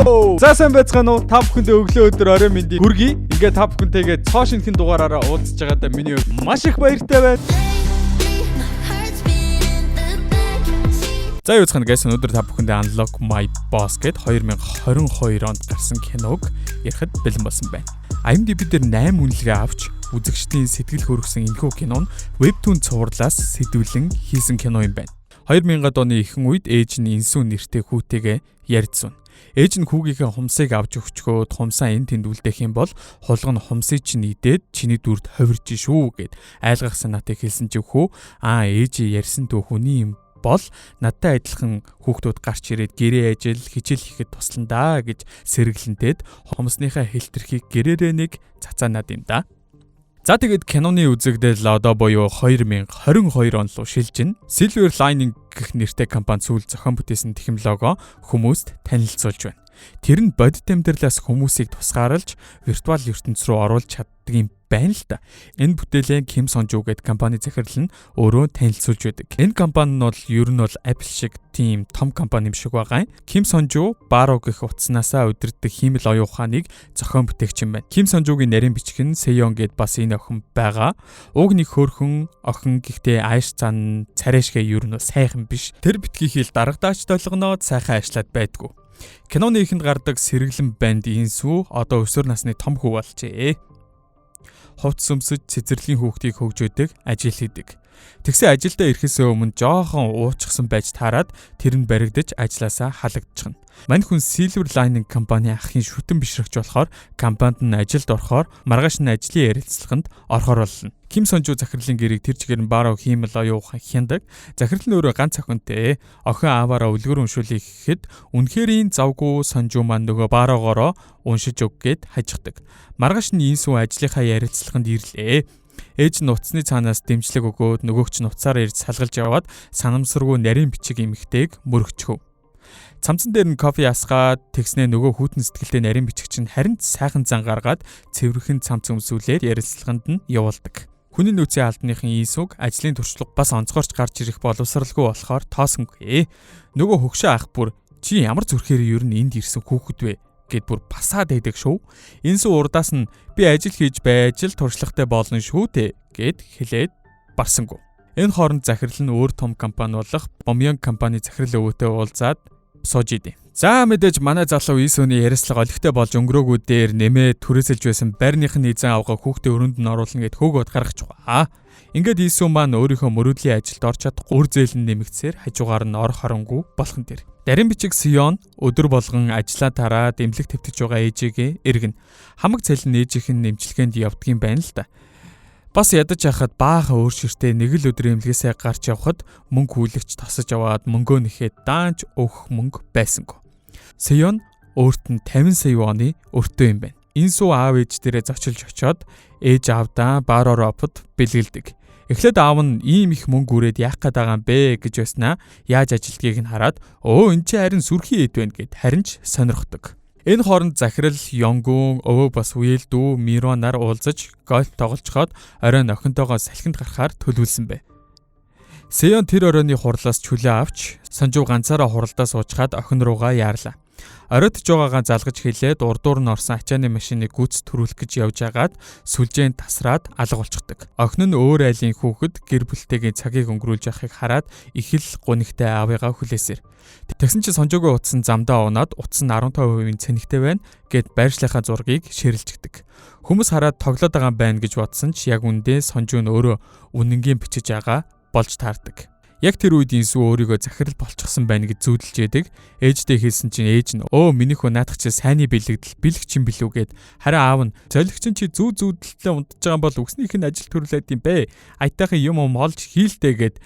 За, сайн байцгаана уу? Та бүхэндээ өглөө, өдөр, орой мэндийг хүргэе. Ингээд та бүхэнтэйгээ цоо шинэхэн дугаараараа уулзж байгаадаа миний хувьд маш их баяртай байна. Heart's beating in the back seat. За, юу цаана guys, өнөөдөр та бүхэндээ Unlock My Boss гээд 2022 онд гарсан киног ярихад бэлэн болсон байна. IMDb дээр 8 үнэлгээ авч үзэгчдийн сэтгэл хөөргсөн энэхүү кино нь webtoon цувралаас сэдэвлэн хийсэн кино юм байна. 2000-ад оны ихэнх үед ээж нь Инсүү нэртэй хүүтэйгээ ярьж сууна. Ээж нь хүүгийнхээ хумсыг авч өгчхөөд хумсаа энэ тэнд үлдээх юм бол хулга нь хумсыг чинь идээд чиний дүрд ховирч шүү гэд айлгах санаатай хэлсэн чи хүү аа, ээжээ ярьсан түүх үний юм бол надтай адилхан хүүхдүүд гарч ирээд гэрээ ажил, хичээл хийхэд туслана даа гэж сэргэлэнтээд хумсныхаа хэлтэрхийг гэрээрээ нэг цацаанаад юм да. За, тэгээд киноны үзэгдэл одоо буюу 2022 он руу шилжинэ. Silver Lining гэх нэртэй компани сүүл зохион бүтээсэн технологи хүмүүст танилцуулж байна. Тэр нь бодит амьдралаас хүмүүсийг тусгаарлаж виртуал ертөнц рүү оруулж чаддаг юм байна л да. Энэ бүтээлээ Ким Сонжу гэдэг компани захирал нь өөрөө танилцуулж байдаг. Энэ компани нь бол ер нь бол Apple шиг тийм том компани юм шиг байгаа юм. Ким Сонжу Баро гэх утаснаасаа удирдах хиймэл оюун ухааныг зохион бүтээгч юм байна. Ким Сонжугийн нарийн бичиг нь Сейон гэд бас энэ охин байгаа. Уг нэг хөөрхөн охин, гэхдээ ааш цан царайшгээ ер нь сайхан биш. Тэр битгий хэл дарагдаач долгоноод сайхан ажиллаад байдгүй. Киноны эхэнд гардаг сэргэлэн банд Инсүү одоо өсвөр насны том хүү болжээ. Хувцас өмсөж цэцэрлэгийн хүүхдийг хөгжөөдөг ажил хийдэг. Тэгсэн ажилдаа ирэхээс өмнө жоохон уучсан байж таарад тэр нь баригдаж ажлаасаа халагдчихна. Мань хүн Silver Lining компани ахын шүтэн бишрэгч болохоор компанид нь ажилд орохоор маргааш нь ажлын ярилцлаганд орохоор болно. Ким Сонжу захирлын гэрээг тэр чигээр нь Баро хиймэл оюун ухаан хяндаг. Захирал нь өөрөө ганц охинтой. Охин ааваараа үлгэр уншуулъя гэхэд үнэхэрийн завгүй Сонжу маань нөгөө Барогоороо уншиж өг гэд хажигдаг. Маргааш нь Инсүү ажлынхаа ярилцлаганд ирлээ. Ээж нь утасны цаанаас дэмжлэг өгөөд нөгөөх чинь утсаараа ирж салгалж яваад санамсаргүй нарийн бичиг эмэгтэйг мөрөгчхөв. Цамцан дээр нь кофе асгаад тэгснээ нөгөө хүйтэн сэтгэлтэй нарийн бичиг чинь харин сайхан зан гаргаад цэвэрхэн цамц өмсүүлээд ярилцлаганд нь явуулдаг. Хүний нөөцийн албаныхын Ийсүг ажлын туршлага бас онцгойрч гарч ирэх боловсралгүй болохоор тоосонгүй. Нөгөө хөгшөө ах бүр чи ямар зүрхээр ер нь энд ирсэн хүүхэд вэ гэд бүр басаад байдаг шүү. Инсүү урдаас нь би ажил хийж байж л туршлагатай болно шүү дээ гэд хэлээд барсангүй. Энэ хооронд захирал нь өөр том компани болох Бомьон компани захирал өвөөтэй уулзаад сууж идэв. За, мэдээж манай залуу Исүний ярилцлага олигтой болж өнгөрөөгүү дээр нэмээд түрээсэлж байсан байрных нь эзэн авгаа хүүхдээ өрөөнд нь оруулна гэд хөөгөөд гаргаж байгаа. Ингээд Исү маань өөрийнхөө мөрөөдлийн ажилд орч чадахгүй үр зээл нь нэмэгдсээр хажуугаар нь орох хоронгүй болох нь тэр. Дарин бичиг Сион өдөр болгон ажлаа тараад эмнэлэг твтэж байгаа ээжигээ эргэн. Хамаг цалин ээжийнх нь эмчилгээнд явдгийн байна л да. Бас ядаж яхад баахан өөр ширтээ нэг л өдөр эмнэлгээсээ гарч явхад мөнгө хүлэгч тасаж аваад мөнгөө нэхэд даанч өгөх мөнгө байсангүй. Сион өөрт нь 50 сая воны өртөө юм байна. Инсүү аав ээж дээрээ зочилж очиод ээж аавдаа Баро робот бэлгэлдэг. Эхлээд аав нь ийм их мөнгө үрээд яах гээд байгаа юм бэ гэж байснаа яаж ажилтгийг нь хараад өө, эн чи харин сүрхий эд байна гэд харин ч сонирхдог. Энэ хооронд захирал Йонгун өвөө бас үеэл дүү Миронаар уулзаж гольф тоглолцоход оройн охинтойгоо салхинд гарахаар төлөвлөсөн бэ. Сеон тэр оройны хурлаас чөлөө авч Сонжуу ганцаараа хуралдаа суучхаад охин руугаа яарлаа. Оройтж байгаагаа залгаж хэлээд урдуур нь орсон ачааны машиныг гүйц төрүүлэх гэж явж хагаад сүлжээнд тасраад алга болчихдог. Охин нь өөр айлын хүүхэд гэр бүлтэйгээ цагийг өнгөрүүлж явахыг хараад их л гунигтай аавыгаа хүлээсэр. Тэгсэн чинь Сонжоогийн утас нь замдаа унаад утас нь 15% цэнэгтэй байна гэд байршлынхаа зургийг ширэлждэг. Хүмүүс хараад тоглоод байгаа юм байна гэж бодсон ч яг үндэ Сонжуу нь өөрөө үнэнгийн бичиж байгаа болж таардаг. Яг тэр үед Инсүү өөрийгөө захирал болчихсон байна гэж зүүдэлж яадаг. Ээждээ хэлсэн чинь ээж нь өө, миний хөө наадах чи сайнны бэлэгдэл бэлэг чин билүү гэд, харин аав нь золигч чи зүү зүүдэлтэй унтж байгаа бол үгснийх нь ажил төрлөөд юм бэ. Аятайхан юм юм олж хийлтэй гэд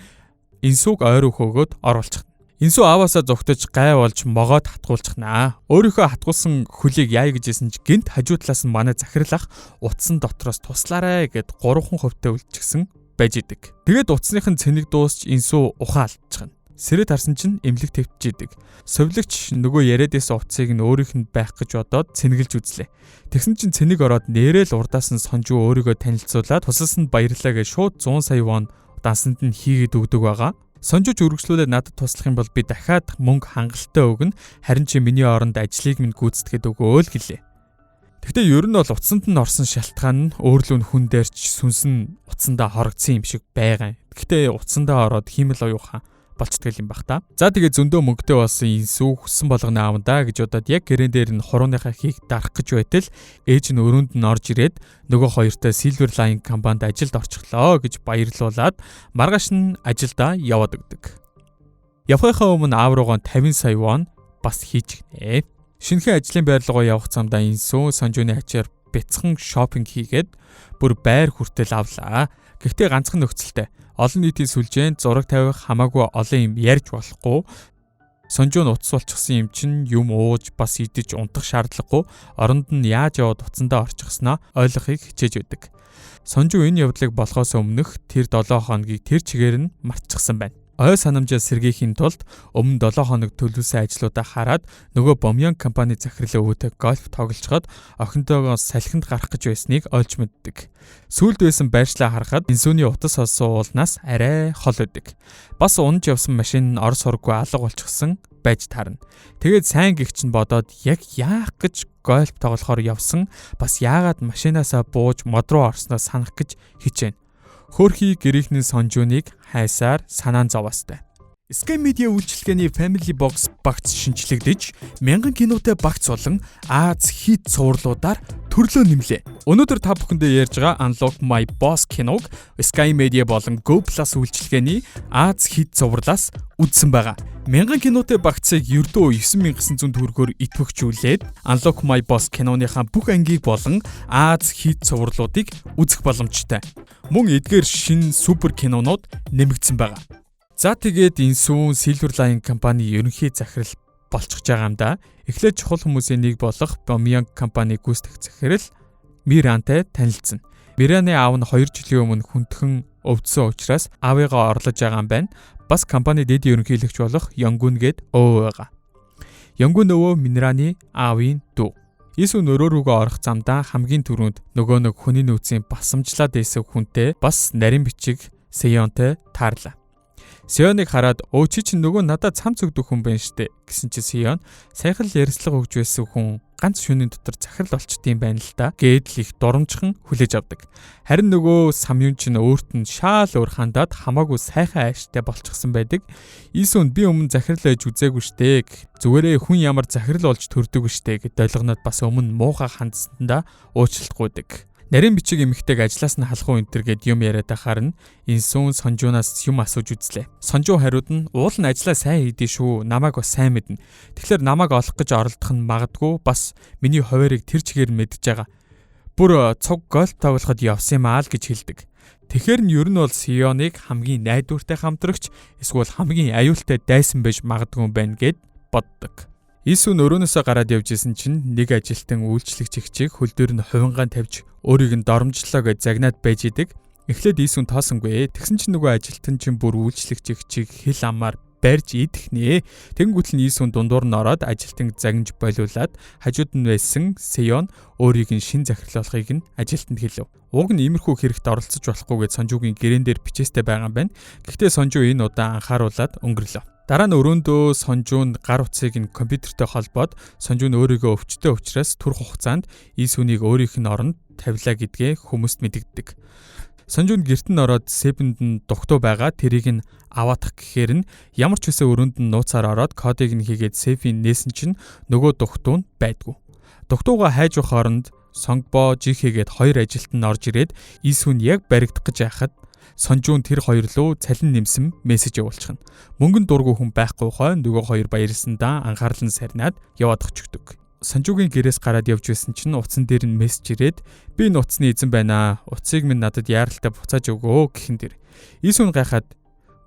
Инсүүг ойр өгөөгөөд оруулчих. Инсүү ааваасаа зугтаж гай болж могоод хатгуулчихнаа. Өөрийнхөө хатгуулсан хөлийг яая гэж исэн ч гинт хажуу талаас нь манай захирал ах утсан дотроос туслаарай гэд 3 хувьтай үлдчихсэн байж идэг. Тэгээд утасных нь цэнэг дуусч Инсүү ухаан алдчихна. Сэрээд харсан чинь эмнэлэг твтэж идэг. Совилогч нөгөө яриад байсан утсыг нь өөрийнх нь байх гэж бодоод цэнгэлж үзлээ. Тэгсэн чинь цэнийг ороод нэрэл урдаас нь Сонжуу өөрийгөө танилцуулаад тусалсанд баярлалаа гэж шууд 100 сая вон дансанд нь хийгээд өгдөг байгаа. Сонжууч үргэлжлүүлээд надад туслах юм бол би дахиад мөнгө хангалттай өгнө. Харин чи миний оронд ажлыг минь гүйцэтгээд өгөөл гэлээ. Гэхдээ ер нь бол утсанд нь орсон шалтгаан нь өөрлөө нь хүн дээр ч сүнс нь утсандаа хорогдсон юм шиг байгаа. Гэхдээ утсандаа ороод хиймэл оюухан болчдөг юм бах та. За тэгээ зөндөө мөнгөтэй болсон Инсүү хүссэн болгоно аавна да гэж бодоод яг гэрэн дээр нь хурууныхаа хийг дарах гэж байтал ээж нь өрөөнд нь орж ирээд нөгөө хоёртой Silver Line компанид ажилд орчихлоо гэж баярлуулад маргааш нь ажилдаа яваад өгдөг. Явахынхаа өмнө аав руугаа 50 сая вон бас хийчихнэ. Шинэхэн ажлын байр руугаа явах замдаа Инсүү Сонжууны ачаар бяцхан шопинг хийгээд бүр байр хүртэл авлаа. Гэхдээ ганцхан нөхцөлтэй. Олон нийтийн сүлжээнд зураг тавих хамаагүй олон юм ярьж болохгүй. Сонжуу нь утас болчихсон юм чинь юм ууж бас идэж унтах шаардлагагүй. Оронд нь яаж яваад утсандаа орчихсноо ойлгохыг хичээж байдаг. Сонжуу энэ явдлыг болохоос өмнөх тэр 7 хоногийг тэр чигээр нь мартчихсан байна. Ой санамжаа сэргийхийн тулд өмнө 7 хоног төлөвлөсөн ажлуудаа хараад нөгөө Бомьян компани захирлын өвөөтэй гольф тоглолцоход охинтойгоо салхинд гарах гэж байсныг олж мэддэг. Сүүлд байсан байршлаа харахад Инсүүний утас олсон уулнаас арай хол байдаг. Бас унаж явсан машин нь ор сурггүй алга болчихсон байж таарна. Тэгээд сайн гихч нь бодоод яг яах гэж гольф тоглохоор явсан бас яагаад машинаасаа бууж мод руу орсноо санах гэж хичээнэ. Хөөрхий гэрийнхний Сонжууныг хайсаар санаан зовоостой. Sky Media үйлчилгээний Family Box багц шинэчлэгдэж, мянган кинотой багц болон Аз хит цувралуудаар төрлөө нэмлээ. Өнөөдөр та бүхэндээ ярьж байгаа Unlock My Boss киног Sky Media болон Go Plus үйлчилгээний Аз хит цувралаас үзсэн байгаа. Мянган кинотой багцыг ердөө 9900 төгрөгөөр идэвхжүүлээд Unlock My Boss киноныхаа бүх ангийг болон Аз хит цувралуудыг үзэх боломжтой. Мөн эдгээр шинэ супер кинонууд нэмэгдсэн байгаа. За тэгээд Инсүүн Silver Line компани ерөнхий захирал болчихж байгаа юм да. Эхлээд чухал хүмүүсийн нэг болох Бомьян компани гүйцэтгэх захирал Мирантай танилцсан. Мираны аав нь 2 жилийн өмнө хүндхэн өвдсөн учраас аавыгаа орлож байгаа юм байна. Бас компани дэд ерөнхийлөгч болох Янгүн гээд өвөө байгаа. Янгүн өвөө Минраны аавын дүү. Исүн өрөө рүүгээ орох замдаа хамгийн түрүүнд нөгөө нэг хүний нөөцийн басамжлаад байсан хүнтэй бас нарийн бичиг Сеонтой таарлаа. Сеоныг хараад өө чи чинь нөгөө надад цам цөгдөх хүн байна штэ гэсэн чи Сеон саяхан л ярилцлага өгч байсан хүн ганц шөнийн дотор захирал болчдсон юм байна л да гээд л их дурамжхан хүлээж авдаг. Харин нөгөө самюн чинь өөрт нь шаал өөр хандаад хамаагүй сайхан ааштай болчихсон байдаг. Исүн би өмнө захирал байж үзээгүй штэ. Зүгээрээ хүн ямар захирал болж төрдөг штэ гэд долгоноод бас өмнө муухай хандсандаа уучлалтгүйдэг. Нарийн бичиг эмэгтэйг ажлаас нь халах уу энэ төр гэд юм яриад байхаар нь Инсүүн Сонжуунаас юм асууж үзлээ. Сонжуу хариуд нь уул нь ажлаа сайн хийдэж шүү. Намайг бас сайн мэднэ. Тэгэхээр намайг олох гэж оролдох нь магадгүй бас миний хуваарийг тэр чигээр нь мэдж байгаа. Бүр цуг гольф тоглоход явсан юм аа л гэж хэлдэг. Тэгэхээр нь ер нь бол Сионыг хамгийн найдвартай хамтрагч эсвэл хамгийн аюултай дайсан байж магадгүй юм байна гэд боддог. Исүн өрөөнөөсөө гараад явж исэн чинь нэг ажилтан үйлчлэгч эгчийг хөл дээр нь хувингаан тавьж өөрийг нь доромжлоо гэж загнаад байж идэг. Эхлээд Исүн тоосонгүй. Тэгсэн чинь нөгөө ажилтан чинь бүр үйлчлэгч эгчийг хэл амаар барьж идэх нэ. Тэнгүүтэл нь Исүн дундуур нь ороод ажилтанг загнаж болиулаад хажууд нь байсан Сеон өөрийг нь шин захирал болохыг нь ажилтанд хэлв. Уг нь иймэрхүү хэрэгт оролцож болохгүй гэж Сонжуугийн гэрээн дээр бичээстэй байгаа юм байна. Гэхдээ Сонжуу энэ удаа анхааруулад өнгөрлөө. Дараа нь өрөөндөө Сонжуун гар утсыг нь компьютертэй холбоод Сонжуун өөрийгөө өвчтөй учраас түр хугацаанд Исүнийг өөрийнх нь оронд тавилаа гэдгээ хүмүүст мэдэгддэг. Сонжуун гэрт нь ороод Сэбэнд нь дугтуу байгаа тэрийг нь аваадах гэхээр нь ямар ч үсэн өрөөнд нь нууцаар ороод кодыг нь хийгээд сейфийг нээсэн чинь нөгөө дугтуу нь байдгүй. Дугтуугаа хайж явах хооронд Сонгбо Жихэгээд хоёр ажилтан нь орж ирээд Исүн яг баригдах гэж байхад Сонжуун тэр хоёр руу цалин нэмсэн мессеж явуулчихна. Мөнгөн дургүй хүн байхгүй хой нөгөө хоёр баярлсандаа анхаарал нь сарнаад яваад очихдөг. Сонжуугийн гэрээс гараад явж байсан чинь утсан дээр нь мессеж ирээд би энэ утасны эзэн байна. Утсыг минь надад яаралтай буцааж өгөө гэхэн тэр. Исүн гайхаад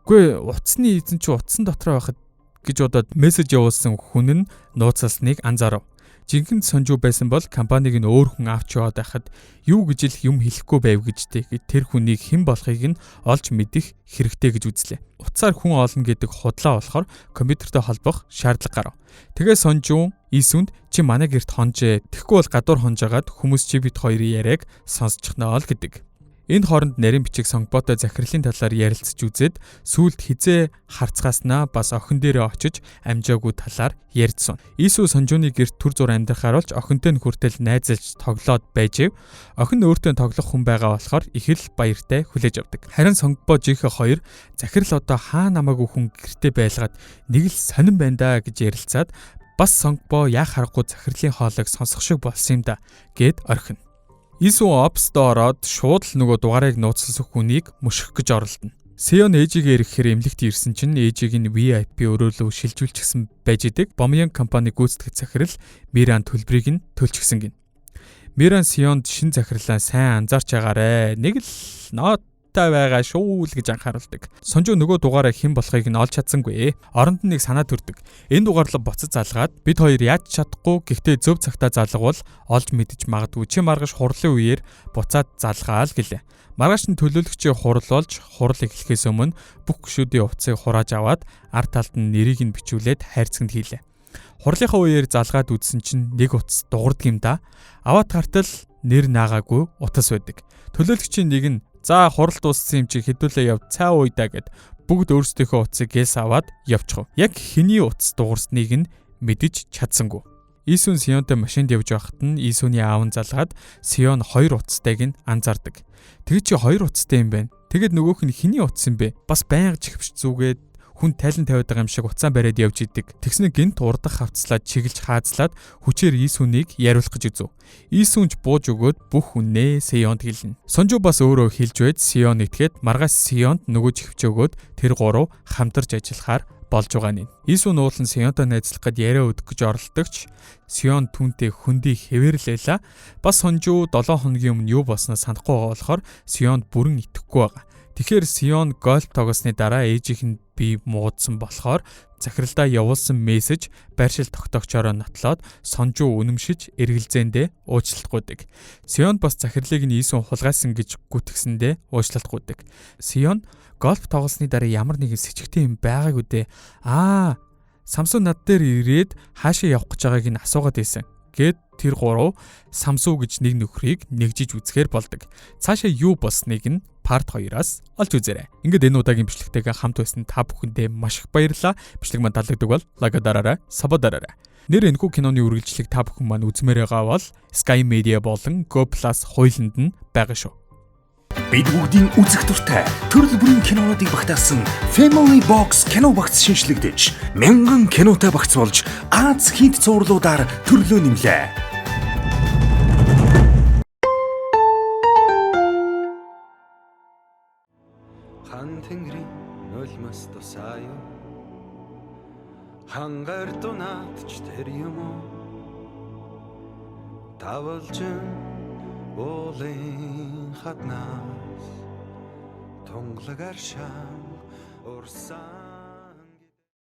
үгүй утасны эзэн чи утсан дотроо байхад гэж бодоод мессеж явуулсан хүн нь нууцласныг анзаарав. Жинхэнэ Сонжуу байсан бол компаниг нь өөр хүн авч яваад байхад юу гэж л юм хэлэхгүй байв гэж тэр хүнийг хэн болохыг нь олж мэдэх хэрэгтэй гэж үзлээ. Утсаар хүн олно гэдэг худлаа болохоор компьютертэй холбох шаардлага гарав. Тэгээ Сонжуу Исүнд чи манай гэрт хонжээ. Тэгэхгүй бол гадуур хонжаагаад хүмүүс чи бит хоёрын яриаг сонсчихноо л гэдэг. Энэ хооронд нарийн бичиг Сонгботой захирлын талаар ярилцж үзээд сүүлд хизээ харцгааснаа бас охин дээрээ очиж амжаагүй талаар ярьдсан. Исүү Сонжууны гэрт түр зур амьдрахаар болж охинтой нь хүртэл найзалж тоглоод байжээ. Охин нь өөртөө тоглох хүн байгаа болохоор их л баяртай хүлээж авдаг. Харин Сонгбо Жихэ хоёр захирал одоо хаа намаагүй хүн гэртээ байлгаад нэг л сонин байна да гэж ярилцаад бас Сонгбо яах аргагүй захирлын хоолойг сонсох шиг болсон юм да гэд орхино. Исүү оффистоо ороод шууд л нөгөө дугаарыг нууцлах хүнийг мөшөх гэж оролдоно. Сеон ээжигээ ирэхээр эмнэлэгт ирсэн чинь ээжийг нь VIP өрөөлөв шилжүүлчихсэн байж идэг. Бомьян компани гүйцэтгэх захирал Миран төлбөрийг нь төлчихсөн гин. Миран Сеонд шин захирлаа сайн анзаарч байгаарэ. Нэг л нооттай байгаа шүү л гэж анхааруулдаг. Сонжуу нөгөө дугаараа хэн болохыг нь олж чадсангүй. Оронд нь нэг санаа төрдөг. Энэ дугаарлаа буцаж залгаад бид хоёр яаж чадахгүй гэхдээ зөв цагтаа залгавал олж мэдэж магадгүй. Чи маргааш хурлын үеэр буцаад залгаал гэлээ. Маргааш нь төлөөлөгчийн хурал болж хурал эхлэхээс өмнө бүх гишүүдийн утсыг хурааж аваад ард талд нь нэрийг нь бичүүлээд хайрцагт хийлээ. Хурлынхаа үеэр залгаад үзсэн чинь нэг утас дуурдаг юм да. Аваад гартал нэр наагаагүй утас байдаг. Төлөөлөгчийн нэг нь за хурал дууссан юм чи хэдүүлээ яв цай уйдаа гэд бүгд өөрсдийнхөө утсыг гэлс аваад явчихв. Яг хэний утас дуурсныг нь мэдэж чадсангүй. Исүн Сионтой машинд явж байхад нь Исүний аав нь залгаад Сион хоёр утастайг нь анзаардаг. Тэгээ чи хоёр утастай юм байна. Тэгээд нөгөөх нь хэний утас юм бэ? Бас байнга чихвч зүгээд хүн тайлан тавиад байгаа юм шиг уцаа бариад явж идэг. Тэгснэ гинт урдах хавцлаад чиглэж хаазлаад хүчээр Исүнийг яриулах гэж үзв. Исүнч бууж өгөөд бүх хүнээ Сионд хэлнэ. Сонжуу бас өөрөө хэлж байж Сион итгээд маргааш Сионд нөгөө чихвч өгөөд тэр гурав хамтарч ажиллахаар болж байгаа нь. Исү нуулан Сионтой найзлах гээд яриа өдөх гэж оролдогч Сион түүнтэй хөндий хэвэрлээлээ. Бас Сонжуу 7 хоногийн өмнө юу болсноо санахгүй байгаа болохоор Сионд бүрэн итгэхгүй байгаа. Тэгэхээр Сион гольф тоглосны дараа ээжийнх нь бие муудсан болохоор захиралдаа явуулсан мессеж байршил тогтоогчороо нотлоод Сонжуу үнэмшиж эргэлзээндээ уучлалтгүйдэг. Сион бас захирлыг нь Исүн хулгайсан гэж гүтгсэндээ уучлалтгүйдэг. Сион гольф тоглосны дараа ямар нэгэн сэжигтэй юм байгаагүй дээ. Аа, Самсун над дээр ирээд хаашаа явах гэж байгааг нь асуугаад байсан. Гэт тэр гурав Самсу гэж нэг нөхрийг нэгжиж үзэхээр болдог. Цаашаа юу болсныг нь part 2-аас олж үзээрэй. Ингээд энэ удаагийн бичлэгтэйгээ хамт байсан та бүхэндээ маш их баярлалаа. Бичлэг маань таалагддаг бол лайк дараарай, sub дараарай. Нэр энэхүү киноны үргэлжлэлийг та бүхэн маань үзмээр байгаа бол Sky Media болон Go Plus хоёуланд нь байгаа шүү. Бид бүгдийн үзэх дуртай төрөл бүрийн кинонуудыг багтаасан Family Box кино багц шинэчлэгдэж, мянган кинотой багц болж Аз хинт цувралуудаар төрлөө нэмлээ. Хан тэнгэрийн нулимс тусаа юу? Хангар дунаад ч тэр юм уу? Тавалжин уулын хаднаас тунгалагаар шам урсан.